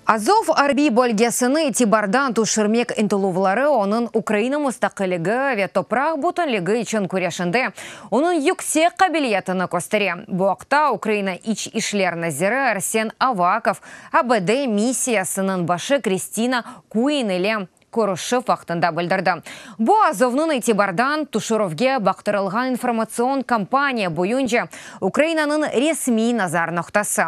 Azov arbiy bölgesini itibardan tüşürmek ıntıluvları onıñ Ukraina mustaqilligi ve topraq bütünligi içün küreşinde onıñ yüksek qabiliyetini köstere. Bu aqta Ukraina İç işler naziri Arsen Avakov ABD missiyasınıñ başı Kristina Kuin ile körüşüv vaqtında bildirdi. Bu, Azovnıñ itibardan tüşürüvge baqtırılğan informatsion kampaniya boyunca Ukrainanıñ resmiy nazar noqtası.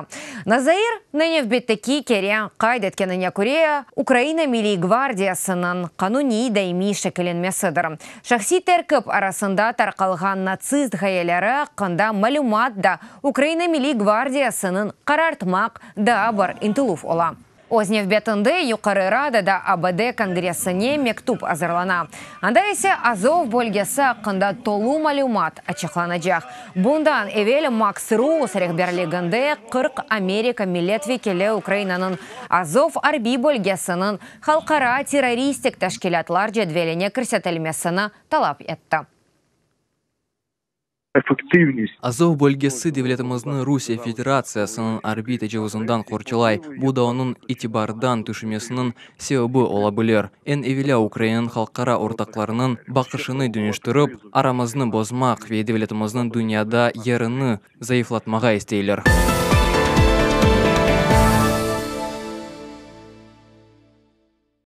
Nazair nevbetteki kere qayd etkenine köre, Ukraina Milliy gvardiyasınıñ qanuniy daimiy şekillenmesidir. Şahsiy terkip arasında tarqalğan natsist ğayeleri aqqında malümat da Ukraina Milliy gvardiyasınıñ qarartmaq daa bir ıntıluv ola. Öz nevbetinde Yuqarı Radada ABD Kongressine mektüp azırlana, anda ise Azov bölgesi aqqında tolu malümat açıqlanacaq. Bundan evel Maks Rouz rehberliginde 40 Amerika millet vekili Ukrainanıñ Azov arbiy bölgesiniñ halqara terroristik teşkilâtlar cedveline kirsetilmesini talap etti. Azov bölgesi devletimizni Rusiye Federatsiyasınıñ arbiy tecavuzından qorçalay, bu da onıñ itibardan tüşmesiniñ sebebi ola bilir. Eñ evelâ Ukrainanıñ halqara ortaqlarınıñ baqışını deñiştirip, aramıznı bozmaq ve devletimizniñ dünyada yerini zayıflatmağa isteyler.